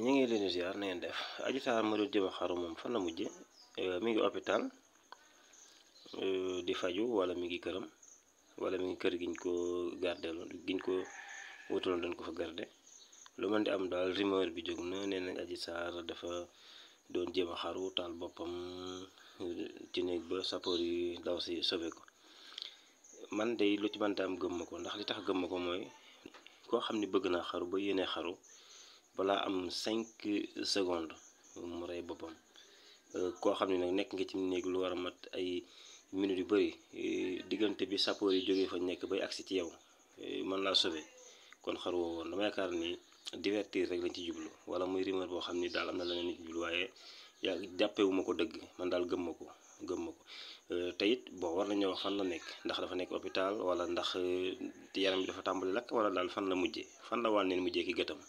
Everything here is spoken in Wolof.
ñu ngi leen di ziar na ngeen def Adji Sarr ma doon jëm a xaru moom fan la mujje mi ngi hôpital di faju wala mi ngi këram wala mi ngi kër giñ ko gardeeloon giñ ko wutaloon dañ ko fa garde lu mën di am daal rumeur bi jóg na nee nañ Adji Sarr dafa doon jéem a xaru taal boppam ci néeg ba sapeur yi daw si sauvé ko man de lu ci mënta am gëm ma ko ndax li tax gëm ma ko mooy koo xam ni bëgg naa xaru ba yéenee xaru balaa am 5 secondes mu rey boppam koo xam ne nag nekk nga ci néeg lu war a mat ay minutes yu bëri diggante bi sapeur yi jógee fa nekk bay agsi ci yow mën laa sauver kon xaru woo woon dama yaakaar ni divertir rek lañ ci jublu wala muy rumeur boo xam ni daal am na leneen nit jublu waaye yaa jàppewu ma ko dëgg man daal gëm ma ko te it bon war nañoo wax fan la nekk ndax dafa nekk hôpital wala ndax yaram bi dafa tàmbali lakk wala daal fan la mujjee fan la wànneen mujjee ki gëtam